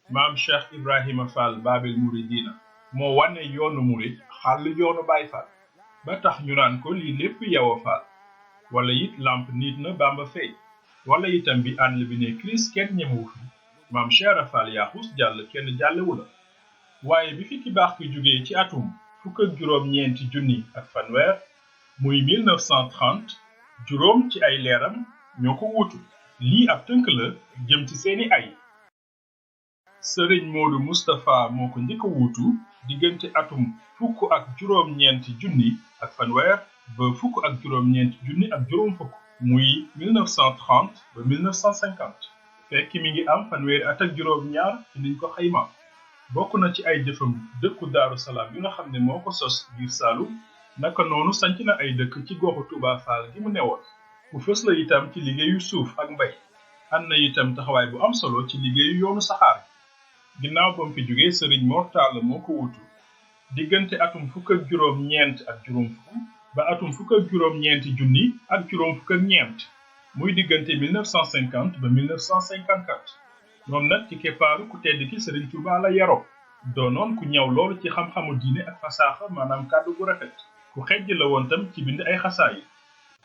maam Cheikh Ibrahima Fall Babil Mouridina moo wane yoonu murid xàll yoonu Baay Fall ba tax ñu naan ko lii lépp yow a Fall wala it lamp nit na Bamba fay wala itam bi àll bi ne Christ kenn ñemewu fi maam Cheikh Fall yaa xus jàll kenn jàllewu la waaye bi fi ki baax ki jógee ci atum fukk ak juróom-ñeenti junni ak fanweer muy 1930 juróom ci ay leeram ñoo ko wuutu lii ab tënk la jëm ci seeni ay sëriñ Modou Moustapha moo ko njëkk a wuutu diggante atum fukk ak juróom-ñeenti junni ak fanweer ba fukk ak juróom-ñeenti junni ak juróom fukk muy 1930 ba 1950 fekk mi ngi am fanweeri at ak juróom-ñaar ci niñ ko xayma bokk na ci ay jëfam dëkku Daaru Salaam yi nga xam ne moo ko sos biir Saalum naka noonu sanc na ay dëkk ci goxu Touba Fall gi mu newoon bu fës la itam ci liggéeyu suuf ak mbay am na itam taxawaay bu am solo ci liggéeyu yoonu saxaar ginnaaw ba mu fi jógee sëriñ Mor Talla moo ko wutu diggante atum fukk ak juróom-ñeent ak juróom fukk ba atum fukk ak juróom-ñeenti junni ak juróom fukk ak ñeent muy diggante 1950 ba 1954 moom nag ci keppaaru ku tedd ki sëriñ Touba la yaroo doonoon ku ñaw loolu ci xam-xamu diine ak fasaaxa maanaam kàddu gu rafet ku xejj la woon tam ci bind ay xasaay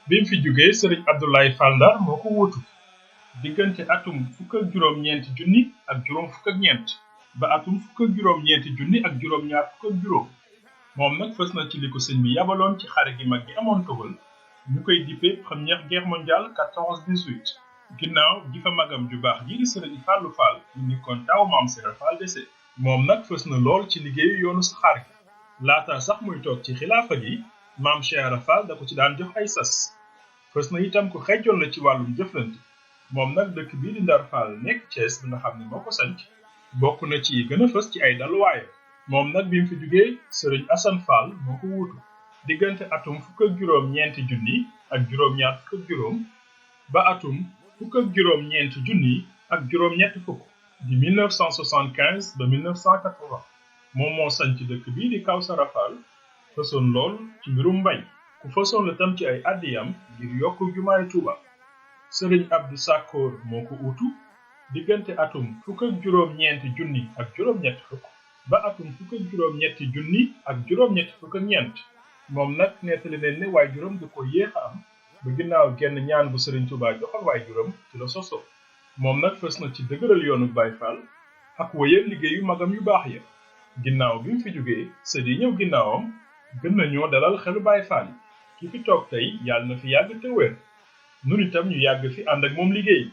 bi mu fi jógee sëriñ Abdoulaye Fall Ndar moo ko wutu diggante atum fukk ak juróom-ñeenti junni ak juróom fukk ak ñeent ba atum fukk ak juróom-ñeenti junni ak juróom-ñaar fukk ak juróom moom nag fës na ci li ko sëñ bi yabaloon ci xare gi mag gi amoon Tugal ñu koy dippee première guerre mondiale 14-18 ginnaaw gi fa magam ju baax ji di sëriñ Fallou Fall ñu nekkoon taw maam Sera Fall dese moom nag fës na lool ci liggéeyu yoonu saxaar gi laata sax muy toog ci xilaafa gi maam Cheikh Fall da ko ci daan jox ay sas fës na itam ko xejjoon la ci wàllum jëflante moom nag dëkk bii di Ndar Fall nekk Thiès bi nga xam ne moo ko sanc bokk na ci gën a fës ci ay dalwaayam moom nag bi mu fi jugee sëriñ Assane Fall moo ko wuutu diggante atum fukk ak juróom-ñeenti junni ak juróom-ñaar fukk ak juróom ba atum fukk ak juróom-ñeenti junni ak juróom-ñetti fukk di 1975 ba 1980 moom moo sanc dëkk bii di Kawsara Fall fësoon lool ci mbirum mbay ku fësoon la tam ci ay addiyam ngir yokk jumaay Tuuba sëriñ Abdou Sakkoor moo ko uutu diggante atum fukk ak juróom-ñeenti junni ak juróom-ñetti fukk ba atum fukk ak juróom-ñetti junni ak juróom-ñetti fukk ak ñeent moom nag nettali leen ne waay juróom da ko yéex a am ba ginnaaw genn ñaan bu sëriñ Tuuba joxoon waay juróom ci la soso moom nag fës na ci dëgëral yoonu Baay Fall ak wëyal liggéeyu magam yu baax ya ginnaaw bi mu fi jógee sët yi ñëw ginnaawam gën nañoo dalal xelu Baay Fall yi ki fi toog tey yàlla na fi yàgg te wér nun itam ñu yàgg fi ànd ak moom liggéey